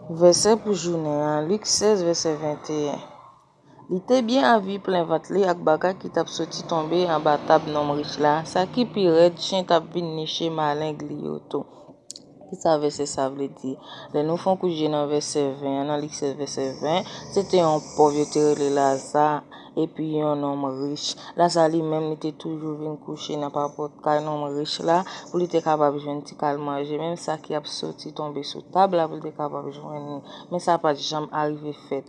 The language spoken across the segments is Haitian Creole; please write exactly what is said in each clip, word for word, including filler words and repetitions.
Vèsè pou jounen an, Lik sèz, vèsè venteyen. Li te byen avi plen vant li ak bagay ki t ap soti tonbe anba tab nonm rich la. Sa ki pi rèd, chen t ap vin niche maleng li yo tou. Kisa vèsè sa vle di? Lè nou fè yon kout je nan vèsè ven an, nan Lik sèz vèsè ven, se te yon pòv yo te rele Laza, epi yon nonm rich. Laza li menm, li te toujou vin kouche nan papòt kay nonm rich la pou li te kapab jwenn ti kal manje, menm sa ki ap soti tonbe sou tab la pou li te kapab jwenn li. Men sa pa t janm arive fèt.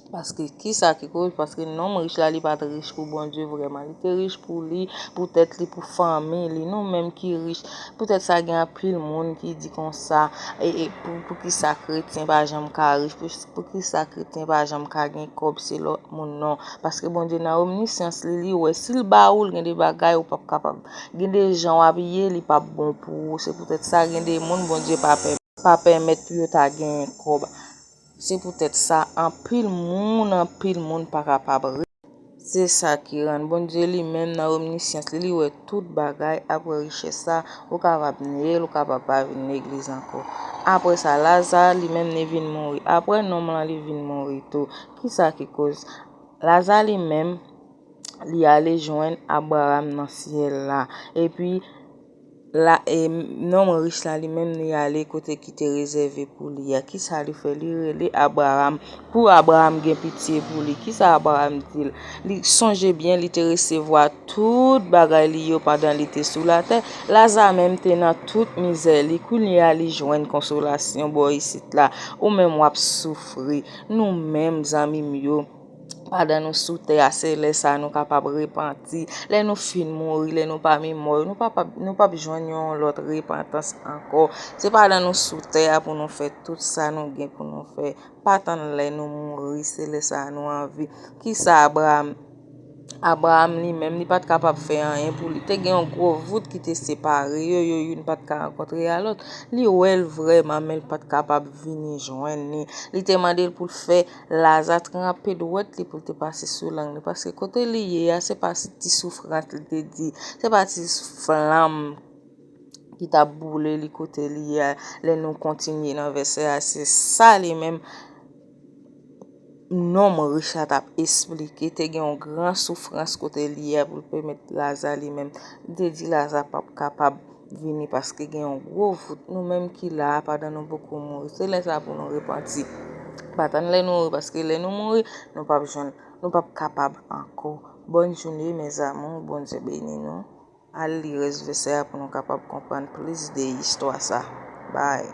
Paske kisa ki koz? Paske nonm rich la, li pa t rich pou Bondye vrèman. Li te rich pou li, pou tèt li, pou fanmi li. Nou menm ki rich, poutèt sa gen anpil moun ki di konsa, e, e pou, pou kisa kretyen pa janm ka rich, pou, pou kisa kretyen pa janm ka gen kòb, se lòt moun non. Paske Bondye nan omnisyans li, li wè si l ba ou, l gen de bagay ou p ap kapab. Gen de jan w ap ye, li p ap bon pou ou. Se poutèt sa gen de moun Bondye pa pè, pa pèmèt pou yo ta genyen kòb. Se poutèt sa, anpil moun, anpil moun pa kapab rich. Se sa ki rann Bondye li menm nan omnisyans li, li wè tout bagay. Apre richès sa, ou kapab niye l, ou kapab pa vin legliz ankò. Apre sa, Laza li menm li vin mouri. Apre nonm lan li vin mouri tou. Kisa ki koz? Laza li menm, li ale jwenn Abraram nan syèl la. Epi, la, e, nonm rich la, li menm, li ale kote ki te rezève pou li a. Kisa li fè? Li rele Abraram, pou Abraram gen pitye pou li. Kisa Abraram di l? Li sonje byen, li te resevwa tout bagay li yo pandan li te sou latè. Laza menm te nan tout mizè li. Kounye a, li jwenn konsolasyon bò isit la. Ou menm w ap soufri. Nou menm, zanmi m yo, pandan nou sou tè a, se lè sa a nou kapab repanti. Lè nou fin mouri, lè nou pami mò yo, nou pa, pa, nou p ap jwenn yon lòt repantans ankò. Se pandan nou sou tè a pou nou fè tout sa nou gen pou nou fè. Pa tann lè nou mouri, se lè sa a nou anvi. Kisa Abraram, Abraram li menm, li pa t kapab fè anyen pou li. Te gen yon gwo vout ki te separe yo, yo youn pa t ka rankontre a lòt. Li wè l vrèman, men l pa t kapab vini jwenn li. Li te mande l pou l fè Laza tranpe dwèt li pou l te pase sou lang li, paske kote li ye a, se pa ti soufrans li te di, se pa ti flanm ki t ap boule li kote li ye a. Lè nou kontinye nan vèsè a, se sa li menm nonm rich la t ap esplike. Te gen yon gran soufrans kote li ye a pou l pèmèt Laza li menm. Li te di Laza p ap kapab vini paske gen yon gwo vout. Nou menm ki la a, pandan nou poko mouri, se lè sa pou nou repanti. Pa tann lè nou mouri, paske lè nou mouri, nou p ap jwenn, nou p ap kapab ankò. Bòn jounen, mes amours, Bondye beni nou. Al li rès vèsè a pou nou kapab konprann plis de istwa sa. Bye.